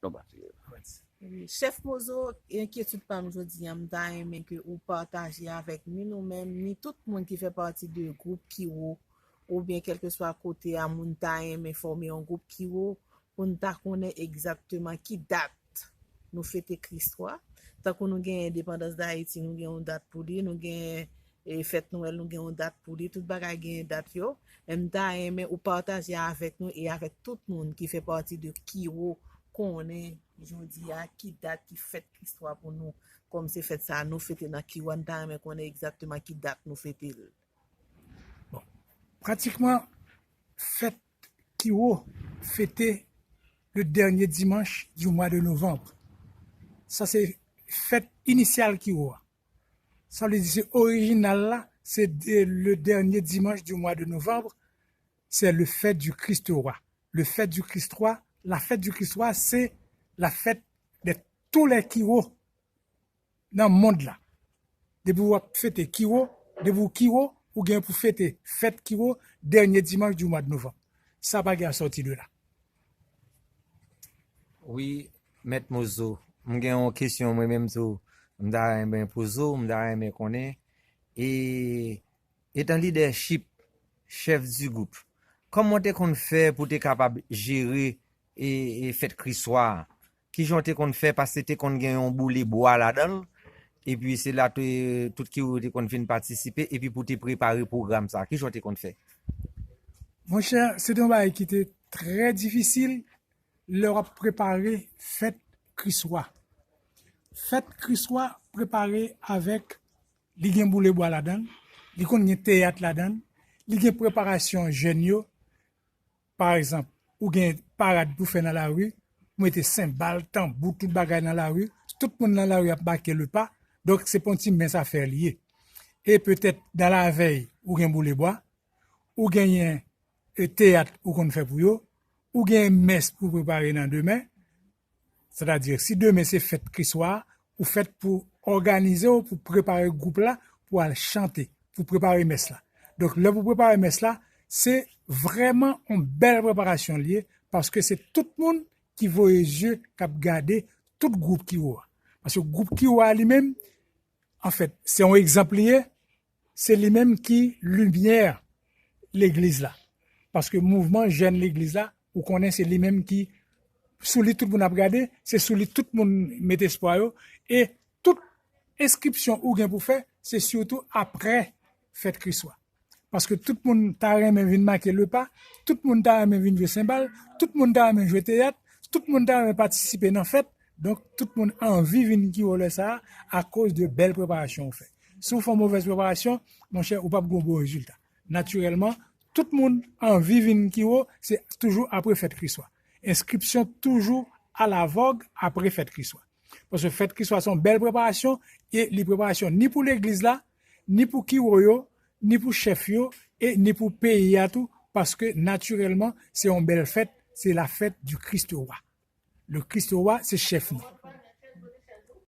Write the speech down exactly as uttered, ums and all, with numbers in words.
Non, pa serye. Wi, Chèf Mozo, enkyetid pa m jodi a, m ta renmen ke ou pataje avèk ni nou menm, ni tout moun ki fè pati de gwoup Kiwo, oubyen kèlkeswa kote a moun ta renmen fòme yon gwoup Kiwo, pou n ta konnen egzakteman ki dat nou fete Kristwa. Tankou nou gen endepandans Dayiti, nou gen yon dat pou li, nou gen e fèt Nwèl, nou gen yon dat pou li, tout bagay gen dat yo. Men m ta renmen ou pataje avèk nou e avèk tout moun ki fè pati de Kiwo konnen jodi a ki dat ki fèt Kristwa pou nou. Kòm se fèt sa a nou fete nan Kiwo a, n ta renmen konnen egzakteman ki dat nou fete l. Bon, pratikman, fèt Kiwo fete le dernier dimanche du mois de novembre. Sa se fèt inisyal Kiwo a. Sa vle di se orijinal la, se de- le dernier dimanche du mois de novembre, c'est le fête du Christ roi. Le fête du Christ roi, la fête du Christ roi, c'est la fête de tous les Kiwo nan mond la. Depi w ap fete Kiwo, depi w Kiwo, ou gen pou fete fèt Kiwo, dènye dimanch di mwa de novanm. Sa pa gen a sòti de la. Wi, Mèt Mozo, m gen yon kesyon mwen menm tou, m ta renmen poze w, m ta renmen konnen. E etan lidèchip, chèf di gwoup, kòman w te konn fè pou w te kapab jere e, e fèt Kriswa a? Kijan w te konn fè, paske te konn gen yon boule bwa ladan l, epi se la te, tout Kiwo te konn vin patisipe, epi pou te prepare pwogram sa, kijan w te konn fè? Monchè, se te yon bagay ki te trè difisil lè w ap prepare fèt Kriswa. Fèt Kriswa prepare avèk, li gen boule bwa ladan l, li konn gen teyat ladan l, li gen preparasyon jèn yo. Pa egzanp, ou gen parad pou fè nan lari, ou mete senbal, tanbou, tout bagay nan lari, tout moun nan lari ap make lepa, donk se pa yon ti mens afè li ye. E petèt, dan lavèy, ou gen boule bwa, ou genyen e teyat ou konn fè pou yo, ou genyen mès pou prepare nan demen, sètadi, si demen se fèt Kriswa, ou fèt pou òganize w, pou prepare gwoup la, pou al chante, pou prepare mès la. Donk, lè pou prepare mès la, se vrèman yon bèl preparasyon li ye, paske se tout moun ki voye zye, k ap gade tout gwoup Kiwo a. Paske gwoup Kiwo a li menm, anfèt, se yon egzanp li ye, se li menm ki limyè legliz la. Paske mouvman jèn legliz la, ou konnen se li menm ki, sou li tout moun ap gade, se sou li tout moun met espwa yo, e tout enskripsyon ou gen pou fè, se sitou apre fèt Kriswa. Paske tout moun ta renmen vin make lepa, tout moun ta renmen vin jwe senbal, tout moun ta renmen jwe teyat, tout moun ta renmen patisipe nan fèt, donk tout moun anvi vin Kiwo lè sa a, akoz de bèl preparasyon ou fè. Si w fè yon movèz preparasyon, monchè, ou p ap gen yon bon rezilta. Natirèlman, tout moun anvi vin Kiwo, se toujou apre fèt Kriswa. Enskripsyon toujou alavòg apre fèt Kriswa. Paske fèt Kriswa se yon bèl preparasyon, e li preparasyon ni pou legliz la, ni pou Kiwo yo, ni pou chèf yo, e ni pou peyi a tou, paske natirèlman, se yon bèl fèt, se la fèt di Christ roi. Le Christ roi, se chèf nou.